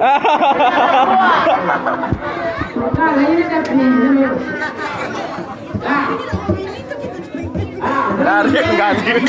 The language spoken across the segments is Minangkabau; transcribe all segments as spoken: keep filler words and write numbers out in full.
Garing, garing.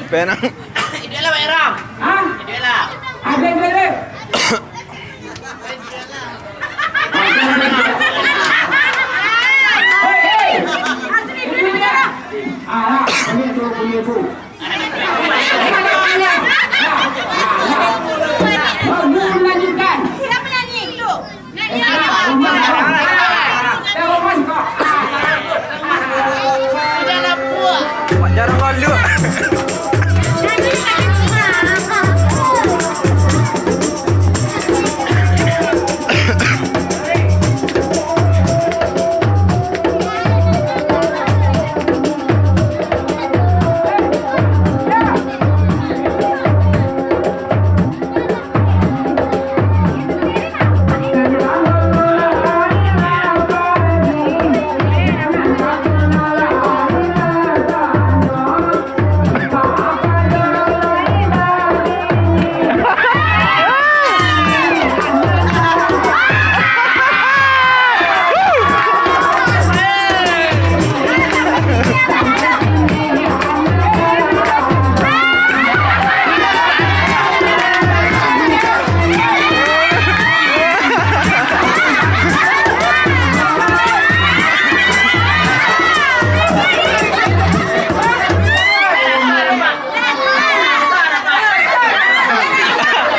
Penang. Iduiklah, Pak Iram. Hah? Iduiklah. Ada iduik. Hei, hei. Alah, banyak tu punya tu. Bagus, lanjutkan. Siapa nyanyi? Itu. Mak jarang lalu.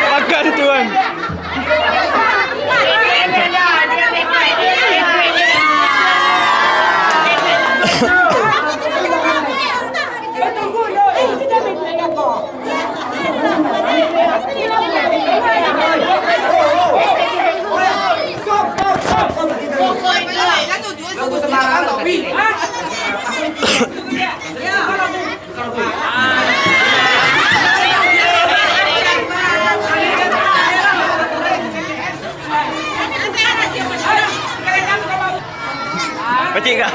Makan, Tuan. Pacik kah?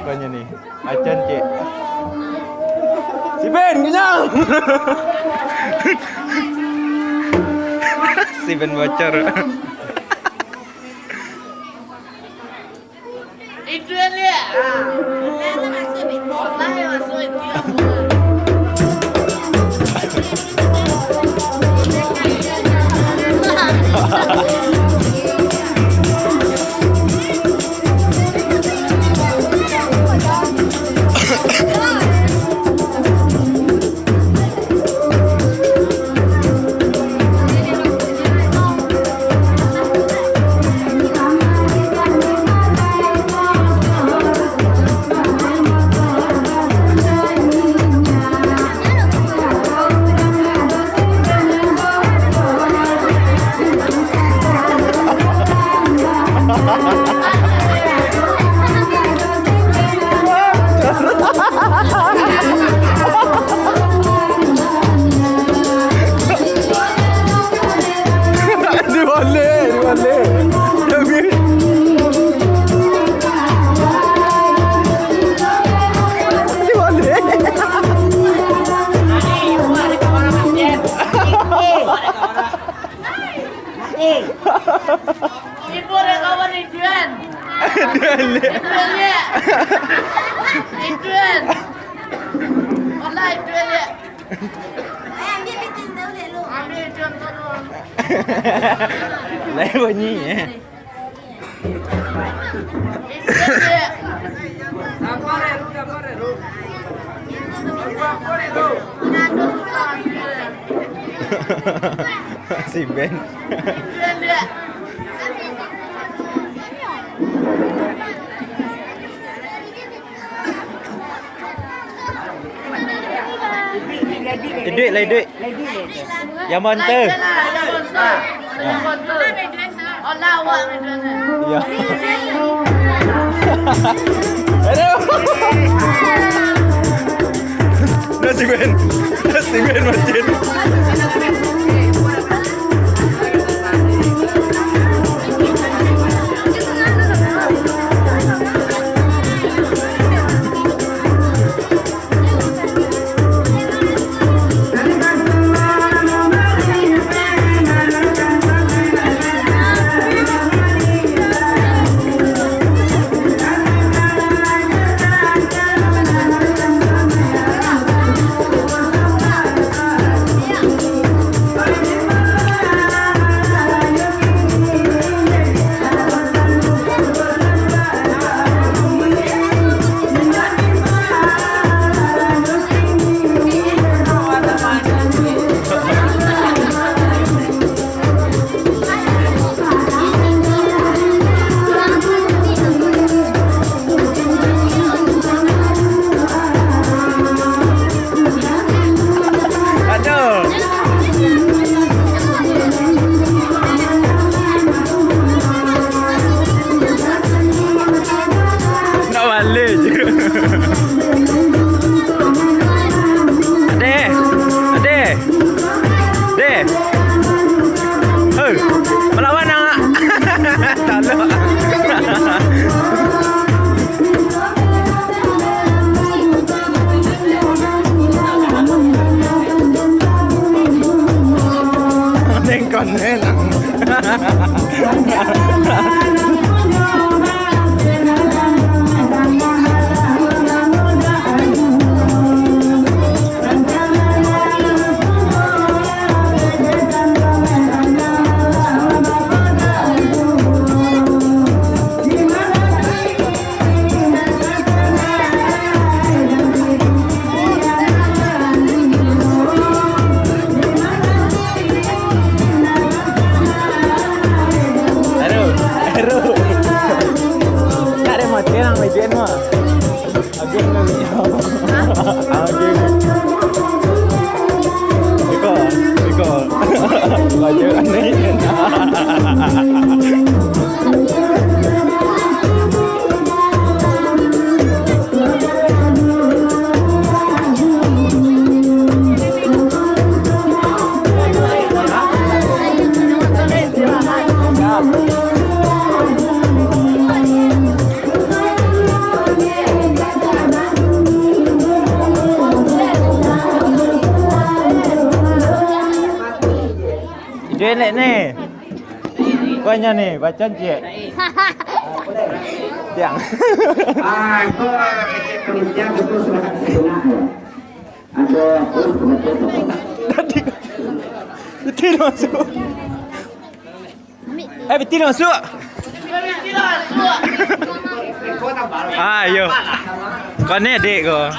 Apanya nih? Acan, cek. Si Ben, kenyang! Si Ben bocor. Itu yang dia. Ah. Wallahi masuk itu yang. Dibalik, dibalik. Dibalik. Ibu ada kawan Adrian. Adrian, liak. Adrian, liak. Adrian. Mana Adrian, liak? Ambil Adrian tu. Lain bunyi, eh. Si Ben. Iduik lah, iduik. Yang bantu. Ya. Aduh. Nasi Ben. Nasi Ben macin. Aduh. Nak balik je. Adeh, adeh, adeh. Hei, melawan nak. Talok. Neng konen. Aduh, aduh. Tak ada mati nang mejen mah. Oke, oke. Iko, iko. Baju aneh. Jelek ni. Banyak ni, baca cek. Tiang. Ah, itu kecek penelitian betul sudah sebenar ya. Ada terus betul. Tadi. Betul masuk. Eh, betul masuk. Ah, yo. Kau ni adik kau.